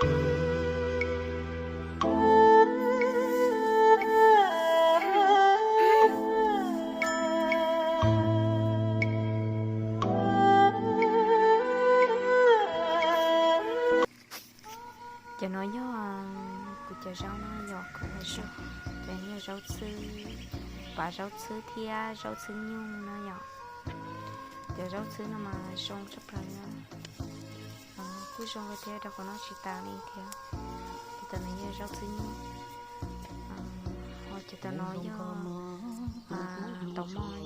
Cov no yog kuv cov zaub no yog kuv cov zaub, cov yog zaub txhwb, pav zaub txhwb thiab zaub txhwb nyuj no yom. Cov zaub txhwb no mas zoo tshaj plaws na. Kuj zoo li thiab rau qhov noj tsis tas li thiab. Cov no yog zaub txhwb nyuj. Ho cov no yog taum moj,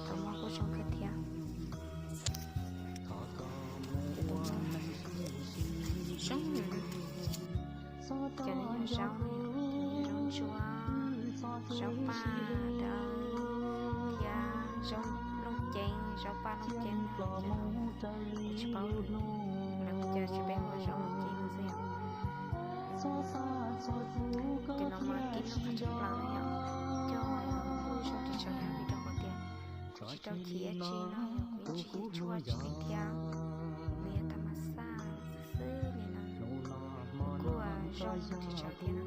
taum moj kuj zoo kawg thiab. Cov no yog zaub, zaub ntsuab, zaub paj dawb thiab zaub looj ceeb, zaub paj looj ceeb no. Kuv tsis paub lawv hu cas, tsis, peb hu zaub looj ceeb no xwb yom. Cov no mas kim noj qab tshaj plaws no yom. Coj kuj zoo tsis tshua yog vim rau qhov tias kuv tsis rau chiv dab tsi no yom, kuv yeej tsis tshuaj tsis li thiab. Nws yog tas mas xaj xwb li no, kuj zoo tsis tshua thiab na.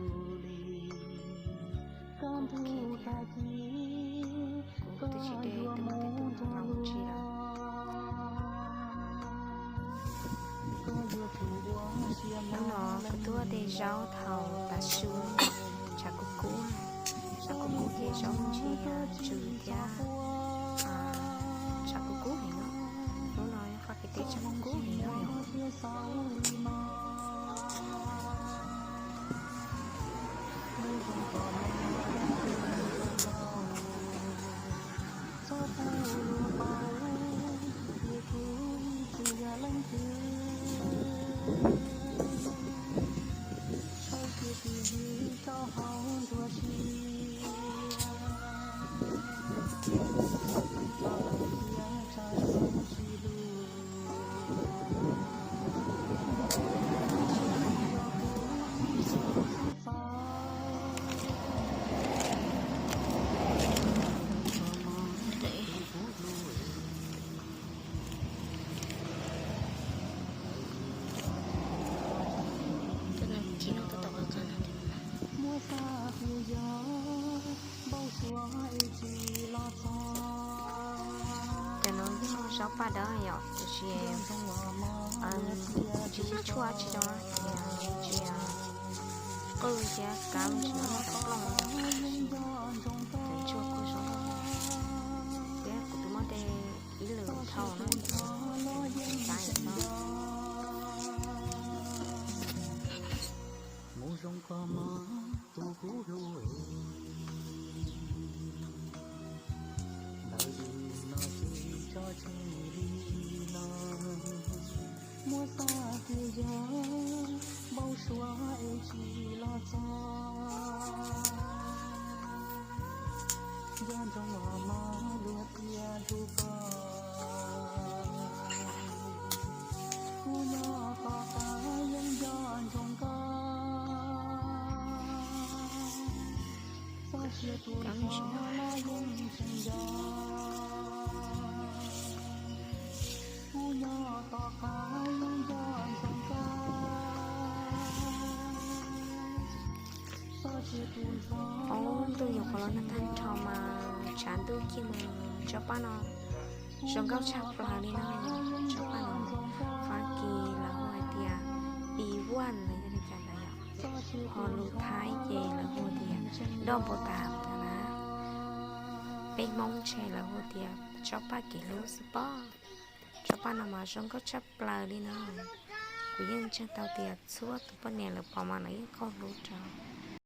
Kuv khib thiab, kuv twb tsis de tus muaj tej tus hluas mus tsis lawm. Hnub no kuv tuaj de zaub thaum tav su, tshav kub kub, tshav kub kub ces zaub ntsia tsw thiab, tshav kub kub heev. Hnub no faj kev teb tshav kub kub heev. Cov no yog zaub paj dawb yom, tiam sis tsis yog tshuaj tsis zoo na, tiam sis qwj thiab kav tsis noj tau plooj, cov tshuaj kuj zoo. Thiab kuv twb muab de ib lwm dhau no, xav no. Mus zoo koj mas tus kuv hlub, ntawm yus no tsis tso tseg li no. Muab xav tias yog npau suav es tsis los txog, nco ntsoov los mas luag tias hlub koj. Kuv nyob tom qab yeej nco ntsoov koj, txoj sia tu zog los yeej tseem nco. Kuv nyob tom qab yeej nco ntsoov koj. Ob ntuj yuav qhov los nag tag nrho mas tshav ntuj kiag mus. Tsob paj no zoo nkauj tshaj plaws li no. Tsob paj no Fab Kis lawv hu hais tias pis vaj los yog li cas ntawd yom. Ho lus Thaib ces lawv hu tias doj npau tas ntawd na. Peb Hmoob ntshe lawv hu tias tsob paj kev hlub xwb pob. Tsob paj no mas zoo nkauj tshaj plaws li no. Kuv yeej ntseeg tau tias txhua tus poj niam lawv pom mas lawv yeej qaug hlub rau.